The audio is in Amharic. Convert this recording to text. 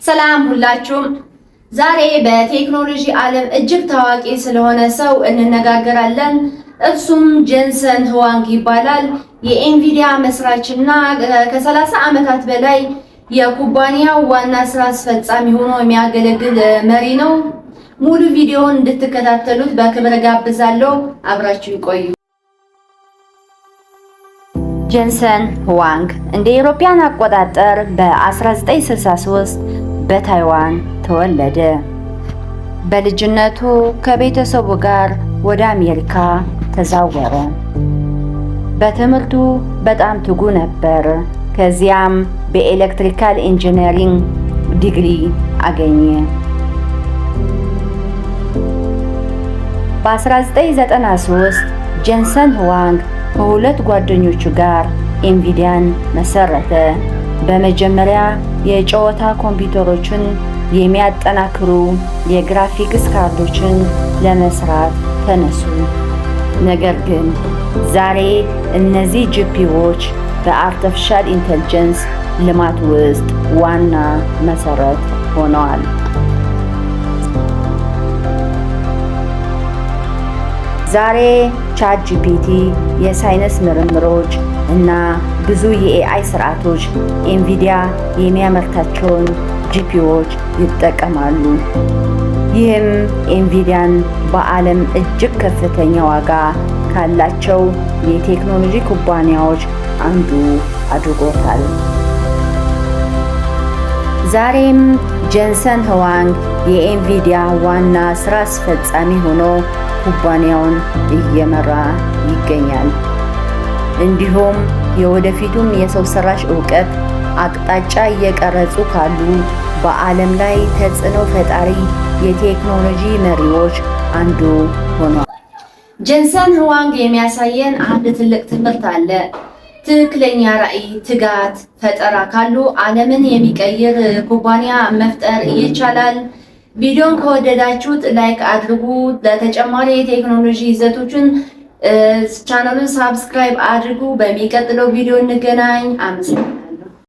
ሰላም ሁላችሁም። ዛሬ በቴክኖሎጂ ዓለም እጅግ ታዋቂ ስለሆነ ሰው እንነጋገራለን። እርሱም ጀንሰን ህዋንግ ይባላል። የኤንቪዲያ መስራችና ከ30 ዓመታት በላይ የኩባንያው ዋና ስራ አስፈጻሚ ሆኖ የሚያገለግል መሪ ነው። ሙሉ ቪዲዮውን እንድትከታተሉት በክብር ጋብዛለሁ። አብራችሁ ይቆዩ። ጀንሰን ህዋንግ እንደ አውሮፓውያን አቆጣጠር በ1963 በታይዋን ተወለደ። በልጅነቱ ከቤተሰቡ ጋር ወደ አሜሪካ ተዛወረ። በትምህርቱ በጣም ትጉ ነበር። ከዚያም በ electrical engineering ዲግሪ አገኘ። በ1993 ጀንሰን ህዋንግ ከሁለት ጓደኞቹ ጋር ኤንቪዲያን መሰረተ። በመጀመሪያ የጨዋታ ኮምፒውተሮችን የሚያጠናክሩ የግራፊክስ ካርዶችን ለመስራት ተነሱ። ነገር ግን ዛሬ እነዚህ GPU ዎች በ artificial intelligence ልማት ውስጥ ዋና መሰረት ሆነዋል። ዛሬ ChatGPT፣ የሳይንስ ምርምሮች እና ብዙ የ AI ስርዓቶች ኤንቪዲያ የሚያመርታቸውን GPU ዎች ይጠቀማሉ። ይህም ኤንቪዲያን በዓለም እጅግ ከፍተኛ ዋጋ ካላቸው የቴክኖሎጂ ኩባንያዎች አንዱ አድርጎታል። ዛሬም ጀንሰን ህዋንግ የኤንቪዲያ ዋና ስራ አስፈጻሚ ሆኖ ኩባንያውን እየመራ ይገኛል። እንዲሁም የወደፊቱም የሰው ሰራሽ እውቀት አቅጣጫ እየቀረጹ ካሉ በዓለም ላይ ተጽዕኖ ፈጣሪ የቴክኖሎጂ መሪዎች አንዱ ሆኗል። ጀንሰን ህዋንግ የሚያሳየን አንድ ትልቅ ትምህርት አለ። ትክክለኛ ራዕይ፣ ትጋት፣ ፈጠራ ካሉ ዓለምን የሚቀይር ኩባንያ መፍጠር ይቻላል። ቪዲዮን ከወደዳችሁት like አድርጉ። ለተጨማሪ የቴክኖሎጂ ይዘቶችን ቻናሉን subscribe አድርጉ። በሚቀጥለው ቪዲዮ እንገናኝ። አመሰግናለሁ።